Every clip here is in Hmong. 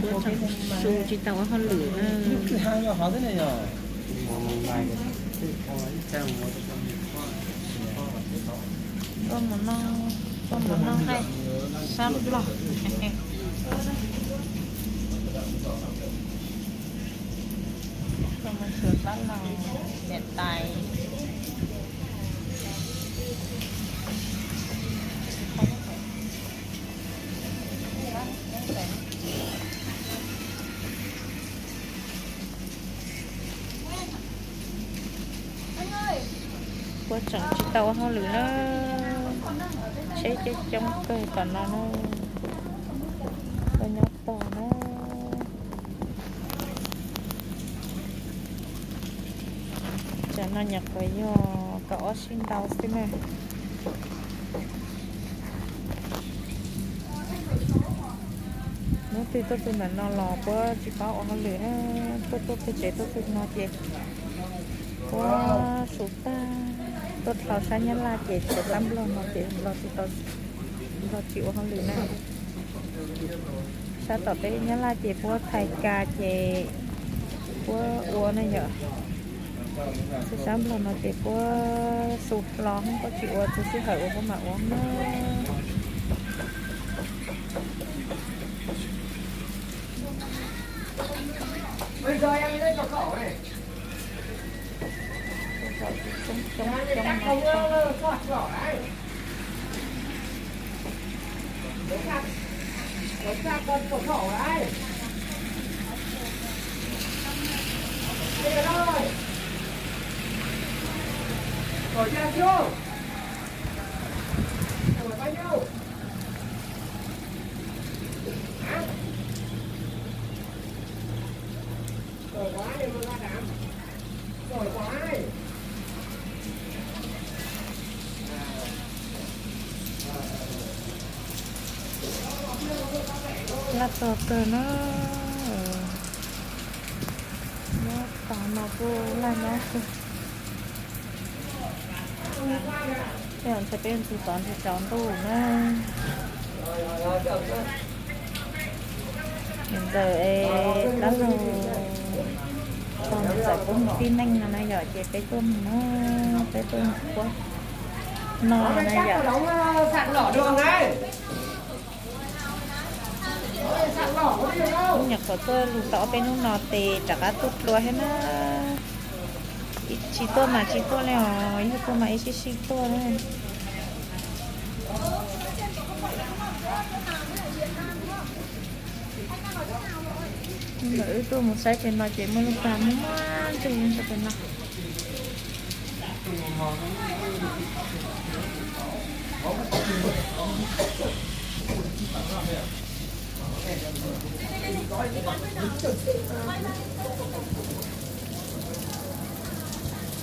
Tuaj tseem su tsis tau ua hauj lwm na. Tuaj mus noj, tuaj mus noj nqaij sab Nplog. Tuaj mus xyuas tab laug niam tais. Puab tseem tsis tau ua hauj lwm na. Tsheb coob coob kawg tom no na. Tuaj nyob tog na. Tsam no nyuam qhuav yog kaum ob sij ntau xwb na. Hnub twg tuaj txug ntawm no los puab tsis paub ua hauj lwm na. Tuaj tuaj pem tsev tuaj txug no ces puab su tag, tuaj dhau sab Nyab Laj ces txog sab Nplog no ces Nplog tsis tau, Nplog tsis ua hauj lwm na. Sab tom peb Nyab Laj ces puab thais kas ces puab ua na yom. Txug sab Nplog no ces puab su hlo, puab tsis ua, txug sij hawm uas puab mam ua na. Laj tog kawg na. Nyob tog no kuj laj nyob kawg. Tej zaum ntshe peb ntxig tod ntshe tsaus ntuj na. Niam ntxawm es dab laug, niam ntxawm puab mus txij neej no na yom, ces peb tuaj mus na, peb tuaj mus puab no na yom. Nyuam qhuav tuaj lug tau ob peb hnub no tes rov qab tuaj dlua thiab na. Tsis tuaj mas tsis tuaj li os, yog tuaj mas ib sij sij tuaj na. Ntawm wb tuaj mus saib pem no ces muaj lub pag muaj muaj ntsuag ntsuag pem no.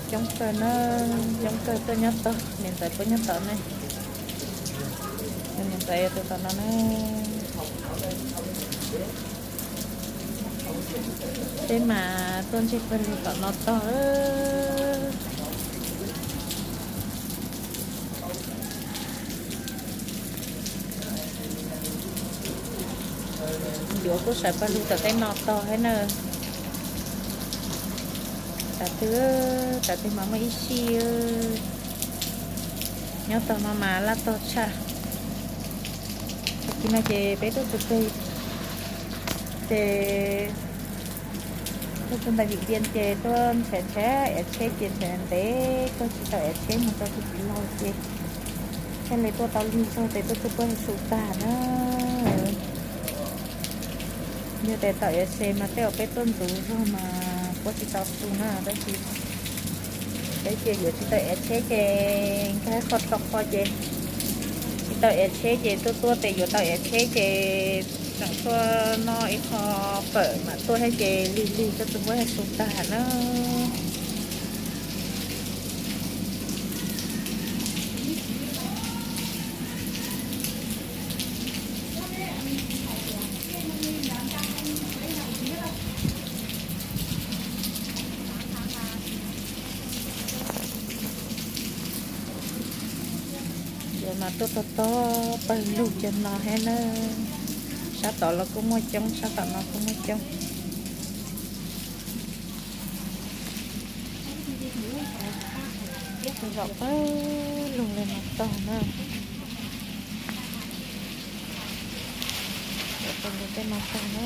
Coob kawg na, coob kawg tuaj nyob tog, niam ntxawm puab nyob tod ne. Niam ntxawm yog tus tom no na. Peb mas tuaj ntsib pawg lug tom no tog. Yuav kuj sawv pawg lug tom tej no tog thiab na. Tsam twg, tsam twg mas muaj ib sij. Nyob tog no mas laj tog tshaj. Tag kis no ces peb tuaj txug kawg ces tuaj txug ntawm Vim Npias ces tuaj nrhiav nrhiav ev tsheb ces nrhiav ntev kawg tsis tau ev tsheb mus rau tug txiv laug ces thiaj li tuaj tau lig zog tes tuaj txug puab su tag na. Yog tes tau ev tsheb mas tej zaum peb tuaj ntxuv zog mas puab tsis tau su na, tab sis peb ces yuav tsis tau ev tsheb ces nkag qhov rau qhov ces tsis tau ev tsheb ces tuaj tuaj tes yuav tau ev tsheb ces tseem tuaj noj ib qho fawm mam tuaj thiab ces lig lig tuaj txug puab su tag na. Yuav mas tuaj tog tog pawg lug cov no thiab na. Sab tod los kuj muaj coob, sab tom no kuj muaj coob. Zaum pawg lug li no tag na. Zaum pawg lug tej no tag na.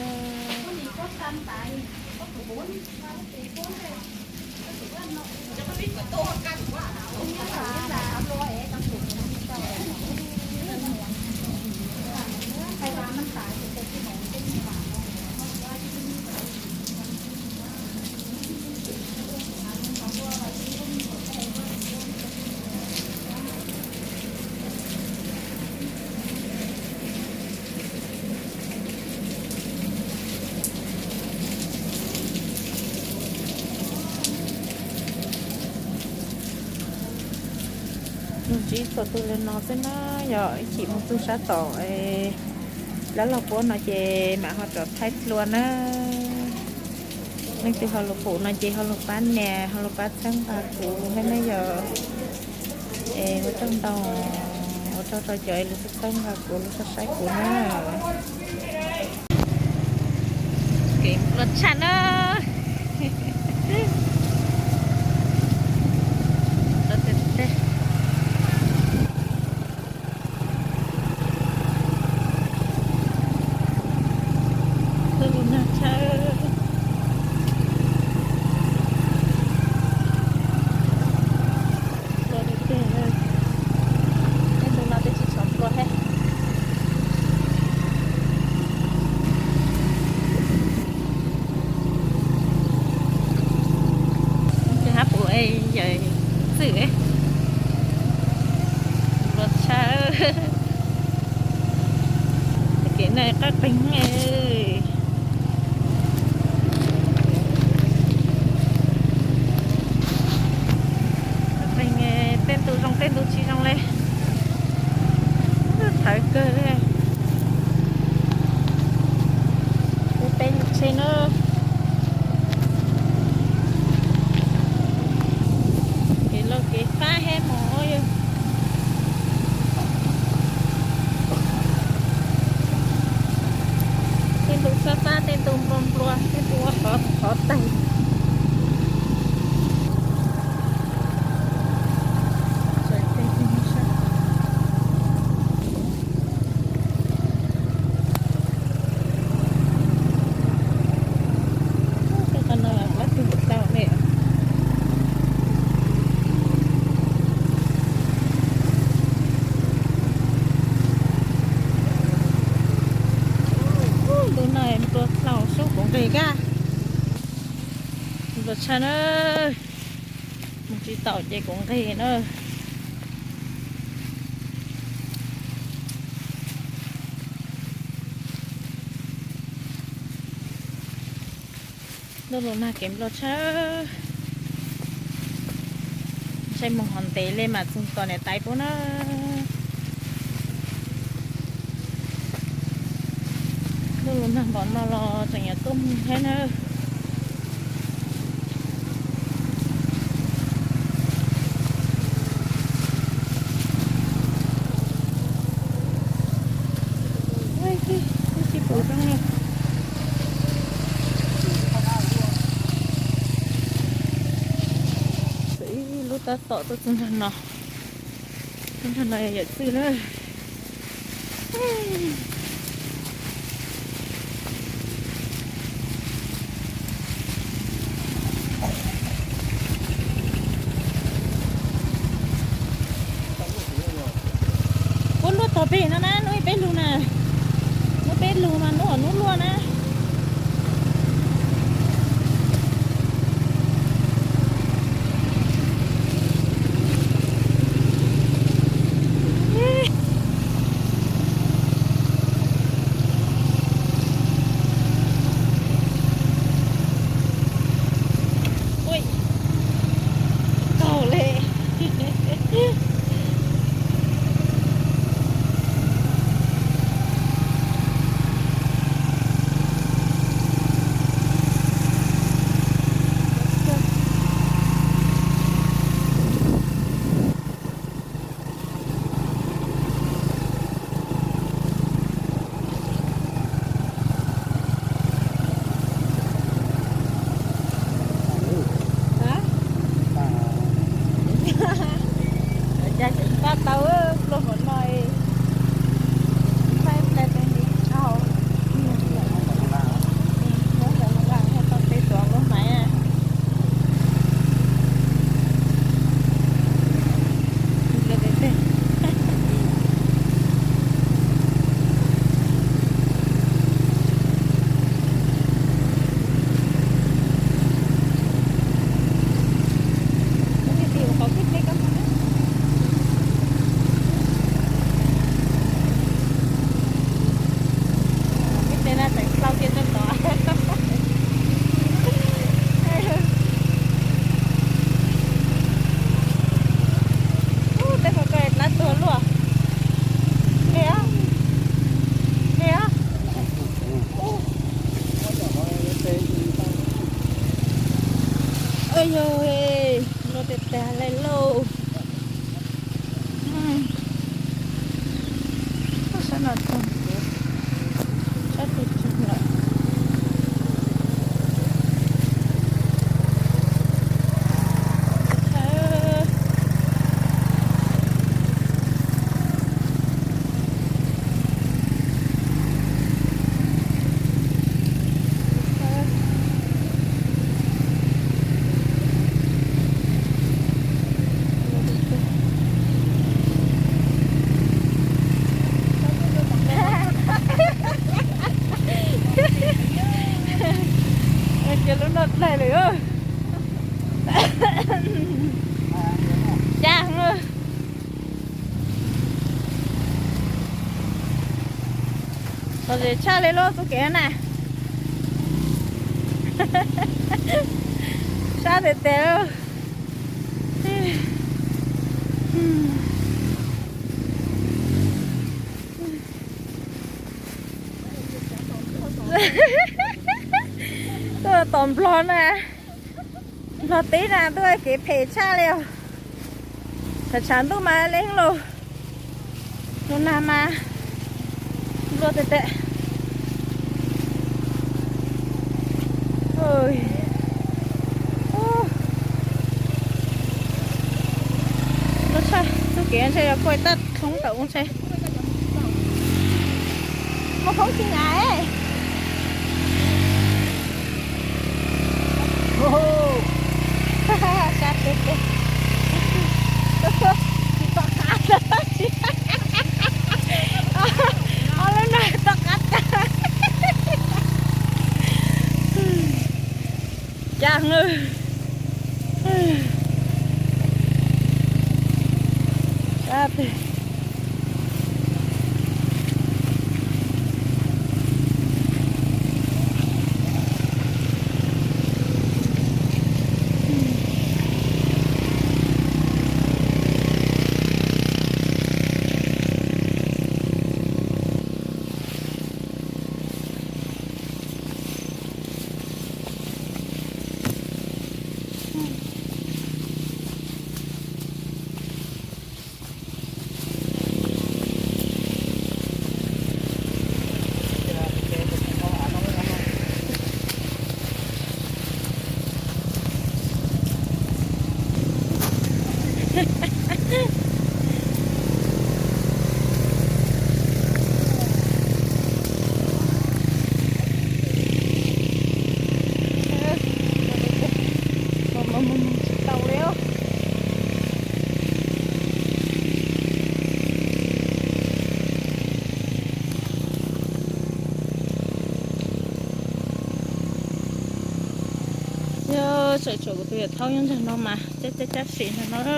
Nws tsis txog tus li no xwb na, yog ib chim mus txug sab tom lab Los Puab no ces mam ho rov thaij dlua na. Leej twg ho lug pum no ces ho lug pab nias, ho lug pab txhawb nqa kuv thiab ne yog. Es ua tsaug ntau, ua tsaug rau cov lug txhawb nqa kuv, lug saib kuv na. Kev nplua tshaj na. Nplua tshaj. Tej ntu no twb tsis tshua nplua thiab. Ces hab pum yawm txwm nplua tshaj. Tej kev no qab qeeg, qeeg, tej ntu zoo tej ntu tsis zoo li. Thawv kawg li. Peb lug tsheb na. Kev laus kev fab thiab mog. Tej ntu fab fab, tej ntu nplua nplua, tej ntu ua qhov qhov tag. Tej qhov no lab twg tau ne. Ntu no nplua tshaj, sub kuv nqis kag. Nplua tshaj na. Mus tsis taus ces kuv nqis na. Ntuj los nag kev nplua tshaj. Ntshe mus hov ntev li mam txog tom niam tais puab na. Ntuj los nag npaum no los tseem yuav tuaj mus thiab na. Tsis pum zoo li. Txawm ib lub tab tom tuaj txog nrag no. Tuaj nrag no yawm txwj na. Puab luaj tog pem no na, hnub peb lug na. Hnub peb lug mas hnub, hnub luaj na. Ui, kaug li. Yog, luaj tiag tiag li lauj. Sab no, sab twg tseem lawm. Kiag lub no dlaig lawm. Xya. Txom nyem tshaj li lub txoj kev na. Sab tiag tiag. Tuaj tom Nplog na, Nplog teb na, tuaj kev phem tshaj li os. Tshav tshav ntuj mas li lauj, ntuj nag mas nplua tiag tiag. Nplua tshaj, txoj kev ntshe yog kuaj tag thoob tawm ua ntshe. Muaj khoob tsis nqa. Sab tiag tiag. Tsis tom qab tag, ob lub no tom qab tag. Cas, sab tiag. Tsis tau li. Yog tseem tshuav kuv tus yawm thaub nyob nram no mas cab cab cab sim nram no.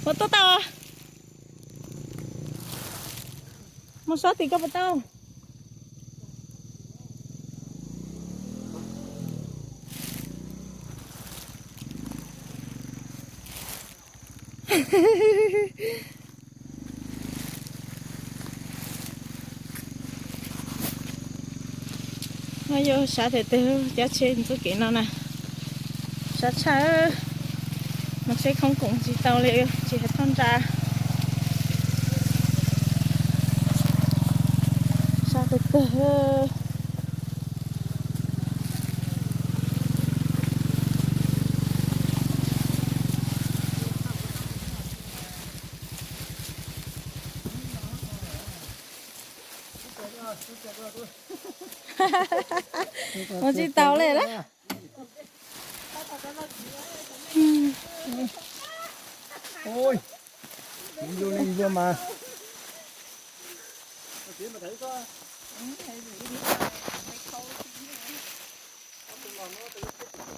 Puas tuaj tau? Mus sob tim koj puas tau? No yog sab tiag tiag, cab tsheb txoj kev no na. Sab tshaj, mus tsheb khoob koom tsis tau li, tsis hais thaj nra. Sab tiag tiag. Mus tsis tau li lawm. Ua li ua mas.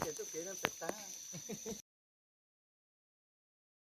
Txoj kev no pem tag.